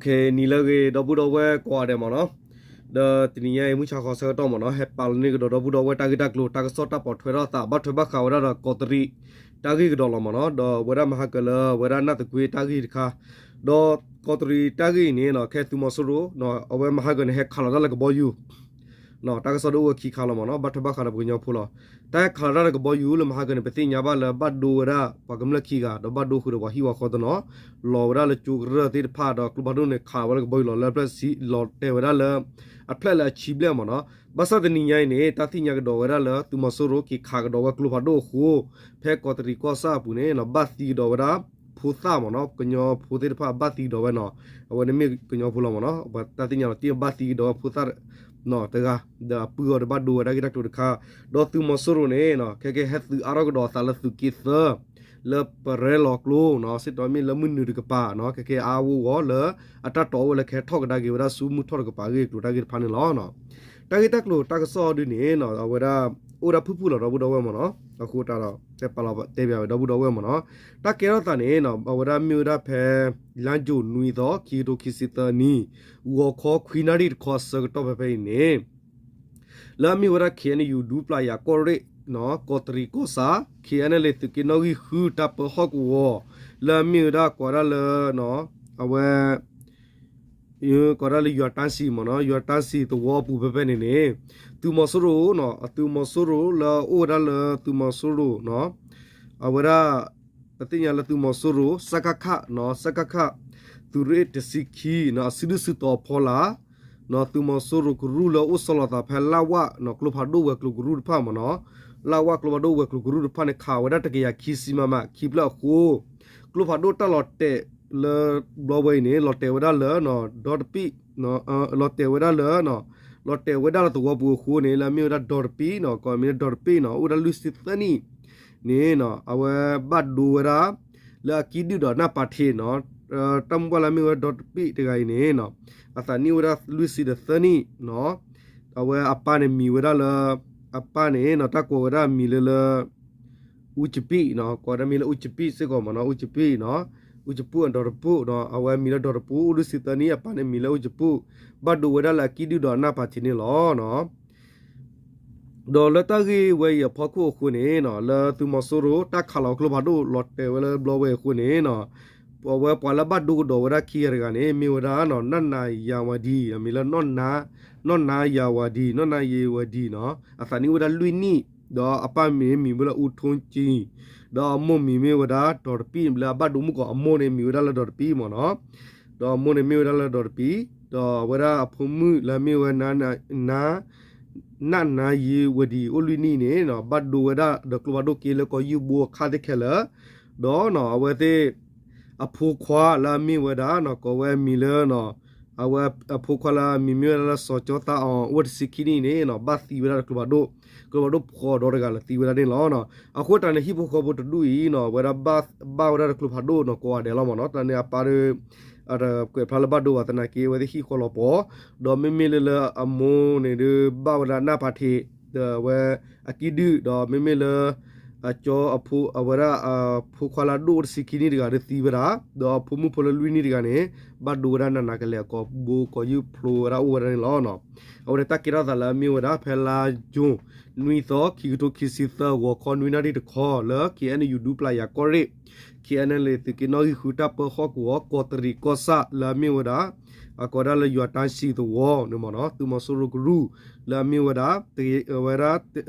နံၤလၢအဂ့ၤ ဒီပုၢ်ဒီဝဲၢ်ကိးဂၤဒဲးမ့ၢ်နီၤ, ဒီးတနံၤညါအံၤ မုၢ်ဆါဃီဆၢကတီၢ်မ့ၢ်နီၤ ဟဲပာ်လီၤန့ၢ်ကဒီး ဒီပုၢ်ဒီဝဲၢ်တၢ်ဂ့ၢ်တၢ်ကျိၤ တၢ်ကစီၣ်တၢ်ပိာ်ထွဲထီၣ်အသး ဘၣ်ထွဲဘၣ်ဃးဝဲဒၣ်ဒီး ကီးတရံး တၢ်ဂ့ၢ်ကဒီးလီၤမ့ၢ်နီၤ, ဒီးအဝဲဒၣ်မဟါကၢၤလၢ အဝဲဒၣ်နၢ်သကွ့တၢ်ဂ့ၢ်တခါ, ဒီးကီးတရံးတၢ်ဂ့ၢ်အံၤန့ၣ်နီၤ ခဲသုးမီၤစိရိၤ အဝဲမဟါကၢၤန့ၣ် ဟဲခးလီၤတၢ်လၢကဘီယူၤ တၢ်ကစီၣ်ဒ်အိၣ်ဝဲခံခါလီၤမ့ၢ်နီၤ, ဘၣ်ထွဲဘၣ်ဃးဒီးပှၤကညီဖိလီၤ. တၢ်ဟဲခးလီၤတၢ်လၢကဘီယူၤလၢမဟါကၢၤန့ၣ် ပသ့ၣ်ညါဘၣ်လၢဘၣ်ဒိဝဲဒၣ် ပှၤကမျၢၢ်ခံဂၤ ဒီးဘၣ်ဒိဃုာ်ဒီးပှၤဟံၣ်ဝါဃီတနီၤ, လီၤဝဲဒၣ်လၢကၠိကရၢၢ်သ့ၣ်တဖၣ်ဒီးကျိဖးဒိၣ်န့ၣ် ခးဝဲလၢကဘီယူၤလီၤလၢ လီၤတဲာ်ဝဲဒၣ်လၢ အဖျၢၣ်လၢအဆံဘျဲၣ်မ့ၢ်နီၤ. ဘၣ်ဆၣ်တနံၤညါအံၤန့ၣ် တၢ်သ့ၣ်ညါကဒီးဝဲဒၣ်လၢ သုးမီၤစိရိၤက့ၤခးကဒီးဝဲကျိဖးဒိၣ်အဃိ ဖဲကီးတရံးကီၢ်ဆၣ်အပူၤန့ၣ်နီၤ ဘၣ်သံကဒီးဝဲဒၣ် ဖိသၣ်မ့ၢ်နီၤ, ကညီဖိသ့ၣ်တဖၣ်ဘၣ်သံကဒီးဝဲနီၤ, အဝဲန့ၣ်မ့ၢ်ကညီဖိလီၤမ့ၢ်နီၤ, ပှၤတၢ်သ့ၣ်ညါလီၤတံၢ်ဘၣ်သံကဒီးဝဲဖိသၣ် တဂၤ, ဒီးအပုၢ်အဝဲၢ်ဒီးဘၣ်ဒိဝဲဒၣ်ဂ့ၢ်တၢ်ကျိၤတခါ, ဒီးသုးမီၤစိရိၤန့ၣ်နီၤ ခဲကဲဟဲသုးအါထီၣ်ကဒီးအသးလၢသုးက့သၢ လၢပရဲလီၤကျိနီၤ, စ့ၢ်ကီးမ့ၢ်လၢမုၢ်နုာ်တကပၤနီၤ, ခဲကဲအါဝဲဂီၤလၢ အတၢ်တီဝဲလၢကဟဲထီၣ်ကဒါက့ၤဝဲဒၣ်ဆူမုၢ်ထီၣ်တကပၤအဂ့ၢ်အကျိၤတၢ်ဂ့ၢ်တဖၣ်န့ၣ်လီၤ. တၢ်ဂ့ၢ်တၢ်ကျိၤတၢ်ကစီၣ်ဒ်န့ၣ်နီၤ အဝဲဒၣ် အိၣ်ဝဲဒၣ်ဖုၣ်ဖုၣ်လီၤ ဒီပုၢ်ဒီဝဲၢ်မ့ၢ်နီၤ, အဃိတၢ်ဒီး တဲပာ်လီၤတဲဘၣ်ဝဲဒီပုၢ်ဒီဝဲၢ်မ့ၢ်နီၤ, တၢ်ကဲထီၣ်သးန့ၣ်နီၤ အဝဲဒၣ်မ့ၢ်ဝဲဒၣ်ဖဲ လါယူၤနွံသီ ခံကထိခံဆံသၢနံၣ် ဂီၤခီခွံနၣ်ရံၣ်တခီအဆၢကတီၢ်ဖဲဖဲအံၤန့ၣ် လၢအမ့ၢ်ဝဲဒၣ် ခ့ၣ်အဲၣ်ယူၣ် ဒူပျၢ်ယၤကီၢ်ရ့ၣ် ကီးတရံးကီၢ်ဆၣ် ခ့ၣ်အဲၣ်ယူၣ် သုးက့နီၣ်ဂံၢ်ဃု တၢ်ပၢဟီၣ်ကဝီၤ လၢအမ့ၢ်ဝဲဒၣ်ကိးဒၣ်လၢ အဝဲ ကိးဒၣ်လၢယွၤတၢ်စံၤမ့ၢ်နီၤ ယွၤတၢ်စံၤသဝီအပူၤဖဲဖဲန့ၣ်န့ၣ် သုးမီၤစိရိၤ အသုးမီၤစိရိၤလၢအအိၣ်ဝဲဒၣ်လၢသုးမီၤစိရိၤ အဝဲဒၣ် ပသ့ၣ်ညါလၢသုးမီၤစိရိၤ စကခ စကခ သုးရ့ၣ်တဆံခံ အစုဒုၣ်စုတီၤအဖီလာ် သုးမီၤစိရိၤကရူၢ်လၢအိၣ်ဆီလီၤသးဖဲလၢ်ဝၣ် ကျိဖးဒိၣ်ဝဲၤကျိၤကရူၢ်တဖၣ်မ့ၢ်နီၤ လၢ်ဝၣ်ကျိဖးဒိၣ်ဝဲၤကျိၤကရူၢ်တဖၣ်န့ၣ် ခးဝဲဒၣ်တကယၤခံဆံ မမ ခံဖျၢၣ်အဃိ ကျိဖးဒိၣ်တၢ်လီၤတဲာ်လၢဘျီဝဲအံၤန့ၣ် လီၤတဲာ်ဝဲဒၣ်လၢ ဒီတပံၣ် လီၤတဲာ်ဝဲဒၣ်လၢ လီၤတဲာ်ဝဲဒၣ်လၢသဝီပူၤအဃိန့ၣ် လၢအမ့ၢ်ဝဲဒၣ်ဒီတပံၣ်နီၤ ကိးမံၤလၢဒီတပံၣ်နီၤ အိၣ်ဝဲဒၣ်လွံၢ်ဆံသၢနံၣ်န့ၣ် အဝဲဘၣ်ဒိဝဲဒၣ် လၢအကံၣ်ဒုၣ်ဒီးနၢ်ပၤထံးနီၤ တၢ်မုၢ်ပှၢ်လၢအမ့ၢ်ဝဲဒီတပံၣ်တဂၤအံၤန့ၣ် အသးနံၣ်အိၣ်ဝဲဒၣ်လွံၢ်ဆံဒီးသၢနံၣ်နီၤ အဝဲအပၢ်န့ၣ်မံၤဝဲဒၣ်လၢ အပၢ်န့ၣ်နီၤ တၢ်ကိးဝဲဒၣ်မံၤလၢလၢ အူကပံၣ်နီၤ ကိးဝဲဒၣ်မံၤလၢအူကပံၣ်စ့ၢ်ကီးမ့ၢ်နီၤ အူကပံၣ်နီၤ အူကပူၣ်အဒီတပူၣ်နီၤ အဝဲမံၤလၢဒီတပူၣ် အိၣ်လွံၢ်ဆံသၢနံၣ် အပၢ်န့ၣ်မံၤလၢအူကပူၣ် ဘၣ်ဒိဝဲဒၣ်လၢအကံၣ်ဒုၣ်ဒီးအနၢ်ပၤထံးန့ၣ်လီၤ. ဒီးလၢတၢ်ဂ့ၢ်ဝဲအံၤအဖီခိၣ်အဃိန့ၣ်နီၤ လၢသုးမီၤစိရိၤတၢ်ခးလီၤကျိဖးဒိၣ်လီၤတဲာ်ဝဲလၢဘျီဝဲအဃိန့ၣ်နီၤ အဝဲပှၤလၢဘၣ်ဒိကဒီးဝဲဒၣ်ခံဂၤတဂၤန့ၣ် မ့ၢ်ဝဲဒၣ်နီၤ နၢ်နၤယၤဝၤဒံ မံၤလၢ နီၢ်နၤယၤဝၤဒံ နီၢ်နၤယၤဝၤဒံနီၤ အသးနံၣ်အိၣ်ဝဲဒၣ်လွံၢ်နံၣ် ဒီးအပၢ်မံၤမံၤမ့ၢ်လၢအူထိကံ ဒီးအမိၢ်မံၤမ့ၢ်ဝဲဒၣ်ဒီတပံၣ် လၢအဘၣ်ဒိမုၢ်ကီးအမိၢ်န့ၣ် မံၤဝဲဒၣ်လၢဒီတပံၣ်မ့ၢ်နီၤ ဒီးအမိၢ်န့ၣ်မ့ၢ်ဝဲဒၣ်လၢဒီတပံၣ် ဒီးအဝဲဒၣ်အဖိမုၣ်လၢအမ့ၢ်ဝဲ နၢ် နၢ်နၤယၤဝၤဒံ အိၣ်လွံၢ်နံၣ်န့ၣ်နီၤ ဘၣ်ဒိဝဲဒၣ်ဒီးကျိဖးဒိၣ်က့လၢကီးယုၢ်ဘိအခါသ့ၣ်ခဲလၢာ် ဒီးနီၤ အဝဲသ့ၣ် အဖိခွါလၢအမ့ၢ်ဝဲဒၣ်နီၤ ကိးဝဲအမံၤလၢနီၤ အဝဲအဖိခွါလၢအမံၤမ့ၢ်ဝဲဒၣ်လၢစီၤကၠီသးအီၤ အိၣ်ဝဲတဆံခံနံၣ်န့ၣ်နီၤ ဘၣ်သံဝဲဒၣ်ဒီးကျိဖးဒိၣ် ကျိဖးဒိၣ်ဖှီၣ်ဒီတဂၤလၢသံဝဲဒၣ်န့ၣ်လီၤ. အဃိတၢ်န့ၣ်ဟံၣ်ဖိဃီဖိတဒူၣ်အံၤနီၤ အဝဲဒၣ်ဘၣ်ဝဲဒၣ်ဒီးကျိဖးဒိၣ်နီၤ ကိးဂၤဒဲးလီၤမ့ၢ်နီၤ တၢ်န့ၣ်အပၢ်ဒီး တကွဲးဖျါလၢဘၣ်ဒိဘၣ်သနာ်က့ အဝဲသ့ၣ်ဟံၣ်ဃီလီၤပှီၢ် ဒီးမ့မ့ၢ်လၢလၢအမိၢ်န့ၣ်ဒီး ဘၣ်ဝဲဒၣ်နၢ်ပၤထံး ဒီးအဝဲအကံၣ်ဒုၣ် ဒီးမ့မ့ၢ်လၢ အကၠီအဖိ အဝဲဒၣ်အဖိခွါလၢအဒိၣ်အိၣ်တဆံခံနံၣ်တဂၤဒီးသံဝဲဒၣ် ဒီးအဖိမုၣ်ဖိလၢလွံၢ်နံၣ်တဂၤန့ၣ် ဘၣ်ဒိဝဲဒၣ်နးနးကလဲာ် အကိာ်ဘိကီးယုၢ်ဖျိဝဲဒၣ်အိၣ်ဝဲဒၣ်န့ၣ်လီၤ. အဝဲန့ၣ်တၢ်ကဲထီၣ်သးလၢအမ့ၢ်ဝဲဒၣ်ဖဲလါယူၤ နွံသီ ခံကထိခံဆံသၢ ဂီၤခီနွံနၣ်ရံၣ်တခီ လၢ ခ့ၣ်အဲၣ်ယူၣ် ဒူပျၢ်ယၤကီၢ်ရ့ၣ် ခ့ၣ်အဲၣ်ယူၣ် သုးက့နီၣ်ဂံၢ်ဃု တၢ်ပၢဟီၣ်ကဝီၤ ကီးတရံးကီၢ်ဆၣ် လၢအမ့ၢ်ဝဲဒၣ် အကိးဒၣ်လၢယွၤတၢ်စံၣ်သဝီန့ၣ်မ့ၢ်နီၤ သုးမီၤစိရိၤကရူၢ် လၢအမ့ၢ်ဝဲဒၣ် ဝဲဒၣ်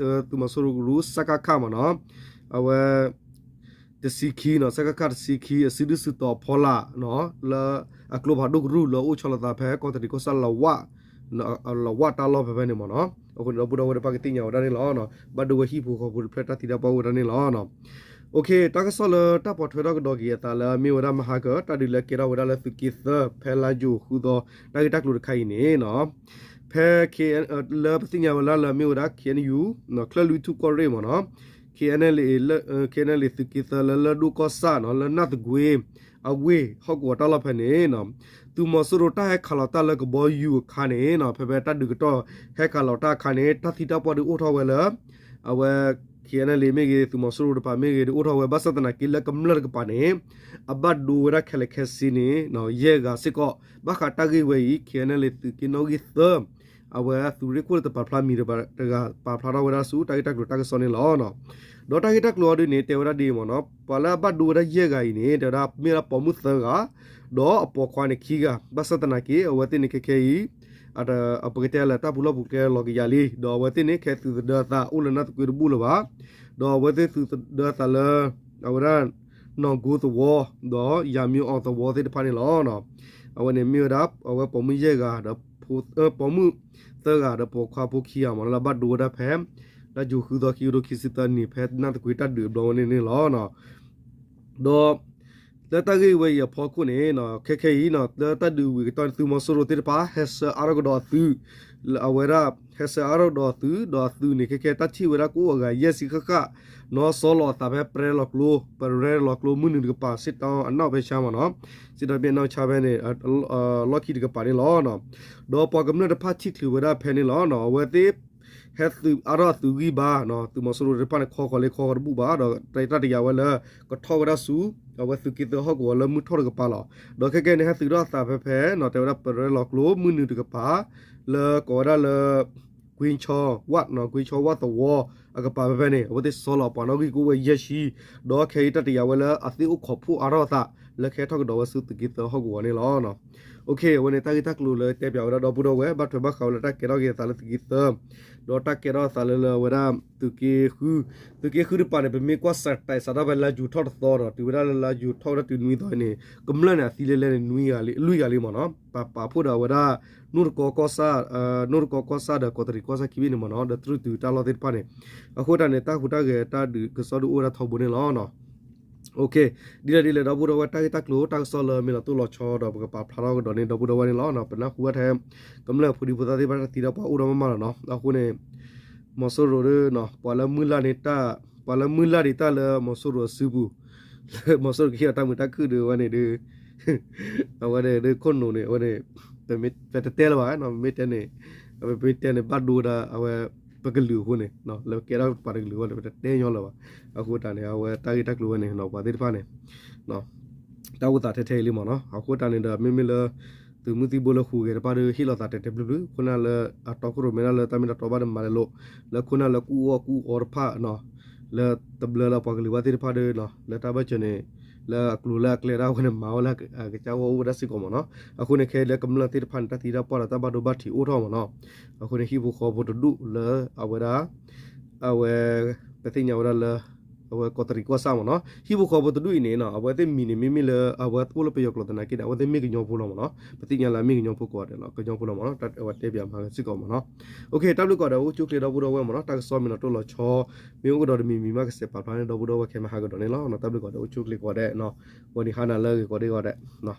သုးမီၤစိရိၤကရူၢ် စကခ မ့ၢ်နီၤ အဝဲ တဆံခံနီၤ စကခ တဆံခံ အစုဒုၣ်စုတီၤအဖီလာ်နီၤ လၢအကျိဖးဒိၣ်ကရူၢ်လၢအိၣ်ဆီလီၤသးဖဲကီးတရံးကီၢ်ဆၣ်လီၤဝၣ် လီၤဝၣ်တၢ်လီၢ်ဖဲဖဲန့ၣ်မ့ၢ်နီၤ အဃိန့ၣ်ဒီပုၢ်ဒီဝဲၢ်တဖၣ်ကသ့ၣ်ညါဝဲဒၣ်န့ၣ်လီၤ. ဘၣ်ဒိဝဲဟံၣ်ဖိဃီဖိတဖျၢၣ်တၢ်သံတၢ်ပှၢ်အိၣ်ဝဲဒၣ်န့ၣ်လီၤ. တၢ်ကစီၣ်လၢတၢ်ပိာ်ထွဲထီၣ်ကဒီးက့ၤအသးလၢအမ့ၢ်ဝဲဒၣ်မဟါကၢၤ တၢ်ဒုးလၢကဲထီၣ်ဝဲဒၣ်လၢသုးက့သၢ ဖဲလါယူၤဃုသီ တၢ်ဂ့ၢ်တၢ်ကျိၤတခါအံၤန့ၣ်နီၤ ဖဲ လၢပသ့ၣ်ညါဝဲဒၣ်လၢအမ့ၢ်ဝဲဒၣ် ခ့ၣ်အဲၣ်ယူၣ် ချၢၣ်လွံၢ်ထူၣ်ကီၢ်ရ့ၣ်မ့ၢ်နီၤ ခ့ၣ်အဲၣ်ယူၣ် ခ့ၣ်အဲၣ်ယူၣ်သုးက့သၢလၢလၢၢ်ဒိၣ်ကီၢ်ဆၣ်နီၤ လၢနၢ်သကွ့ၤ အဝ့ၢ်ဟီၣ်ကဝီၤတၢ်လီၢ်ဖဲန့ၣ်နီၤ သုးမီၤစိရိၤတၢ်ဟဲခးလီၤတၢ်လၢကဘီယူၤအခါန့ၣ်နီၤ ဖဲဖဲတၢ်ဒုးကတီၢ်ဟဲခးလီၤတၢ်အခါန့ၣ် တၢ်သံတၢ်ပှၢ်ဒုးအိၣ်ထီၣ်ဝဲလၢ အဝဲ KNLA မ့ၢ်ဂ့ၤ သုးမီၤစိရိၤတကပၤမ့ၢ်ဂ့ၤ ဒုးအိၣ်ထီၣ်ဝဲ ဘၣ်ဆၣ်သနာ်က့လၢကမျၢၢ်တကပၤန့ၣ် အဘၣ်ဒိဝဲဒၣ်ခဲလၢာ်ခဲဆ့န့ၣ် ယဲၢ်ဂၤစ့ၢ်ကီး ဘၣ်ဃးတၢ်ဂ့ၢ်ဝဲအံၤ KNLA သုးက့နီၣ်ဂံၢ်သၢ အဝဲသုးရ့ၣ်ခိၣ်တပာ်ဖျါမံၤတဂၤ ပာ်ဖျါထီၣ်ဝဲဒၣ်ဆူတၢ်ဂ့ၢ်တၢ်ကျိၤတၢ်ကစီၣ်န့ၣ်လီၤ. ဒီးတၢ်ဂ့ၢ်တၢ်ကျိၤအီၤဒ်န့ၣ် တဲဝဲဒၣ်ဒ်အံၤမ့ၢ်နီၤ ပှၤလၢအဘၣ်ဒိဝဲဒၣ်ယဲၢ်ဂၤအံၤန့ၣ် တဲဝဲဒၣ်မ့ၢ်ဝဲဒၣ်ပိာ်မုၣ်သၢဂၤ ဒီးအပိာ်ခွါန့ၣ်ခံဂၤ ဘၣ်ဆၣ်သနာ်က့ အဝဲသ့ၣ်န့ၣ်ခဲခဲအံၤ ပကတဲလၢတၢ်ပူၤလီၢ်ပူၤကျဲလီၤကယၤလံ ဒီးအဝဲသ့ၣ်န့ၣ် ခဲသုးသဒၢအသးအိၣ်လၢနၢ်သကွ့တဘူၣ်လၢၤဘၣ်, ဒီးအဝဲသ့ၣ်သုးသဒၢအသးလၢ အဝဲဒၣ် နီၢ်ကိသဝီ ဒီးယၤမံအီၤသဝီသ့ၣ်တဖၣ်န့ၣ်လီၤ. အဝဲန့ၣ်မ့ၢ်ဝဲဒၣ် အဝဲပိာ်မုၣ်ယဲၢ်ဂၤ ဒီး ပိာ်မုၣ်သၢဂၤ ဒီးပိာ်ခွါဖိခံဂၤမ့ၢ်နီၤ လၢဘၣ်ဒိဝဲဒၣ်ဖဲ လါယူၤဃုသီ ခံကထိခံဆံသၢနံၣ် ဖဲနၢ်သကွ့တၢ်ဒုးအဘျီဝဲန့ၣ်န့ၣ်လီၤ. ဒီး လၢတၢ်ဂ့ၢ်ဝဲအံၤအဖီခိၣ်န့ၣ် ခဲခဲအံၤ လၢတၢ်ဒုးဝံၤကတီၢ်န့ၣ် သုးမီၤစိရိၤသ့ၣ်တဖၣ် ဟဲဆှၢအါထီၣ်ကဒီးအသုး အဝဲဒၣ် ဟဲဆှၢအါထီၣ်ကဒီးအသုး ဒီးအသုးန့ၣ် ခဲခဲတၢ်ထံၣ်ဝဲဒၣ် ကအိၣ်အဂၤယဲၢ်ဆံဃၣ်ဃၣ် နီၢ်ဆီလီၤအသးဖဲ ပရဲလီၤကျိ ပရဲလီၤကျိ မုၢ်နုာ်တကပၤ စစ်တောင်းအနောက်ဖက်ခြမ်းမ့ၢ်နီၤ စစ်တောင်းအနောက်ခြမ်းဖဲန့ၣ် လီၢ်ခံတကပၤန့ၣ်လီၤ. ဒီးပှၤကမျၢၢ်တဖၣ်ထံၣ်ချုးဝဲဒၣ်ဖဲန့ၣ်လီၤ. အဝဲသ့ၣ် ဟဲသုးအါထီၣ်အသုးဂံၢ်ဘါ သုးမီၤစိရိၤသ့ၣ်တဖၣ်န့ၣ် ခီဃီၤလ့ခီဃီၤတဘူၣ်ဘၣ် ဒီးတၢ်တယာ်ဝဲလၢ ကထီၣ်ဝဲဒၣ်ဆူ အဝဲသုးက့သၢဟီၣ်ကဝီၤလၢမုၢ်ထီၣ်တကပၤလီၤ. ဒီးခဲကဲန့ၣ် ဟဲသုးထီၣ်အသးဖဲဖဲ တဲဝဲဒၣ်ပရဲလီၤကျိ မုၢ်နုာ်တကပၤ လၢကိးဝဲဒၣ်လၢ ကွ့ဆီဝၣ် ကွ့ဆီဝၣ်သဝီအကပၤဖဲဖဲန့ၣ် အဝဲသ့ၣ်ဆီလီၤပှၤနီၣ်ဂံၢ်ကအိၣ်ဝဲယဲၢ်ဆံ ဒီးခဲအံၤတၢ်တယာ်ဝဲလၢအသ့ၣ်အိၣ်ခိးဖှိၣ်အါထီၣ်အသး လၢကဟဲထီၣ်ကဒီးဝဲဆူသုးက့သၢဟီၣ်ကဝီၤန့ၣ်လီၤ. အဝဲန့ၣ် တၢ်ဂ့ၢ်တၢ်ကျိၤလၢတဲပၠးဝဲဒၣ်ဒီပုၢ်ဒီဝဲၢ် ဘၣ်ထွဲဘၣ်ဃးဝဲလၢတၢ်ကဲထီၣ်က့ၤအသးလၢသုးက့သၢ ဒီးတၢ်ကဲထီၣ်အသးလၢလၢအဝဲဒၣ် သုးက့ဃု သုးက့ဃုတကပၤန့ၣ် ပမ့ၢ်ကွၢ်စးတဲးစးထီၣ်ဖဲလါယူၤထီၣ်တသီဒီး တုၤဝဲဒၣ်လၢလါယူၤထီၣ်ဝဲဒၣ်တုၤနွံသီန့ၣ် ကမျၢၢ်န့ၣ် အသံလဲလဲန့ၣ် လွံၢ်ဂၤလံမ့ၢ်နီၤ ပာ်ဖှိၣ်ဒီးအဝဲဒၣ် နိၣ်တကီကီၢ်ဆၣ် နိၣ်တကီကီၢ်ဆၣ်ဒီး ကီးတရံးကီၢ်ဆၣ်ခံဘ့ၣ်န့ၣ်မ့ၢ်နီၤ ဒီးတြူၢ်တုၤတၢ်လီၢ်သ့ၣ်တဖၣ်န့ၣ် အဃိတၢ်န့ၣ် တၢ်ဟူးတၢ်ဂဲၤတၢ်ဒုးကစီၣ်ဒုးအိၣ်ဝဲဒၣ်ထီဘိန့ၣ်လီၤ. ဒ်လဲၣ်ဒ်လဲၣ် ဒီပုၢ်ဒီဝဲၢ် တၢ်ဂ့ၢ်တၢ်ကျိၤတၢ်ကစီၣ်လၢမ့ၢ်လီၤတိၢ်လီၤဆီဒီး ပကပာ်ဖျါထီၣ်ကဒီးန့ၣ် ဒီပုၢ်ဒီဝဲၢ်န့ၣ်လီၤ. ပနၢ်ဟူဝဲထဲ ကမျၢၢ်ဖိဒံဖိသၣ်သ့ၣ်တဖၣ်တၢ်သံတၢ်ပှၢ်အိၣ်ဒီးမးမးလီၤနီၤ. အဃိန့ၣ် မီၤစိရိၤဒီး ပှၤလၢမုၢ်လၢ်န့ၣ်တၢ် ပှၤလၢမုၢ်လၢ်ဒံးတၢ်လၢမီၤစိရိၤအစုပူၤ လၢမီၤစိရိၤကဟ့ၣ်အီၤတၢ်မုာ်တၢ်ခုၣ်ဒုးဝဲန့ၣ်ဒုး အဝဲန့ၣ်ဒုးခိၣ်နူာ်န့ၣ် အဝဲန့ၣ် ပတတဲလၢၤဘၣ်နီၤ ပမ့ၢ်တဲန့ၣ် ပမ့ၢ်တဲန့ၣ် ဘၣ်ဒိဝဲဒၣ်အဝဲ ပကလုာ်အဃိန့ၣ် လၢကဲထီၣ်ပှၤတကလုာ်အဂီၢ်န့ၣ် ပတတဲညီလၢၤဘၣ်. အဃိတၢ်န့ၣ် အဝဲတၢ်ဂ့ၢ်တၢ်ကျိၤဝဲန့ၣ် ပှၤသ့ၣ်တဖၣ်န့ၣ် တၢ်အိၣ်သးထဲထဲအံၤလံမ့ၢ်နီၤ. အဃိတၢ်န့ၣ်ဒီး မ့မ့ၢ်လၢ သုးမုၢ်သံၣ်ဘိလၢဟူးဂဲၤတဖၣ်ဒီး ဟ့ၣ်လီၤသးတဲာ်တဲာ်ဖျုးဖျုး ခိၣ်နၢ်လၢအတီခိၣ်ရိၣ်မဲဒၣ်လၢတၢ်မ့ၢ်တၢ်တီဘၣ်ဒီးမၤလဲၤလိာ် လၢခိၣ်နၢ်လၢကူၣ်အီၣ်ကူၣ်အီတဖၣ် လၢတဘျၢလၢပှၤကလုာ်ဘၣ်သ့ၣ်တဖၣ်ဒီး လၢတၢ်ဘၣ်စၢၤန့ၣ် လၢအကျိၤလၢအကျဲဒၣ်ဝဲန့ၣ် မၤဝဲလၢအကစၢ်ဂီၢ်အိၣ်ဝဲဒၣ်စ့ၢ်ကီးမ့ၢ်နီၤ. အဃိန့ၣ် ခဲအံၤလၢကမျၢၢ်သ့ၣ်တဖၣ်န့ၣ် တၢ်သံတၢ်ပှၢ်ဒီးတၢ်ဘၣ်ဒိဘၣ်ထံးအိၣ်ထီၣ်မ့ၢ်နီၤ. အဃိန့ၣ် ဟံၣ်ဖိဃီဖိတဒူၣ်လၢအဝဲဒၣ် အဝဲ ပသ့ၣ်ညါဝဲဒၣ်လၢ အဝဲကီးတရံးကီၢ်ဆၣ်မ့ၢ်နီၤ ဟံၣ်ဖိဃီဖိတဒူၣ်အံၤန့ၣ် အဝဲသ့ၣ်မံၤန့ၣ် မ့မ့ၢ်လၢအဝဲအိၣ်လၢပယီၤကျိာ်သနာ်က့န့ၣ် အဝဲသ့ၣ်မ့ၢ်ကညီဖိလီၤမ့ၢ်နီၤ ပသ့ၣ်ညါလၢအမ့ၢ်ကညီဖိကိးဂၤဒဲးလီၤ ကညီဖိလီၤမ့ၢ်နီၤ အဝဲတဲပၠးမၤဂ့ၤစ့ၢ်ကီးမ့ၢ်နီၤ. တၢ်ဘျုးကိးဂၤဒဲး အိၣ်ဆူၣ်ချ့ဒီပုၢ်ဒီဝဲၢ်မ့ၢ်နီၤ တၢ်ကစီၣ်မ့ၢ်လီၤတိၢ်လီၤဆီ မ့ၢ်အိၣ်ကဒီးတမံၤမံၤမးကစဲးပာ်ဖျါန့ၣ် ဒီပုၢ်ဒီဝဲၢ်ခဲမဟါကဒီးန့ၣ်လီၤ. တၢ်ဘျုးကိးဂၤဒဲး အိၣ်ဆူၣ်ချ့ကိးဂၤဒဲး ဂီၤနံၤဟါနၤလၢအဂ့ၤကိးဂၤဒဲး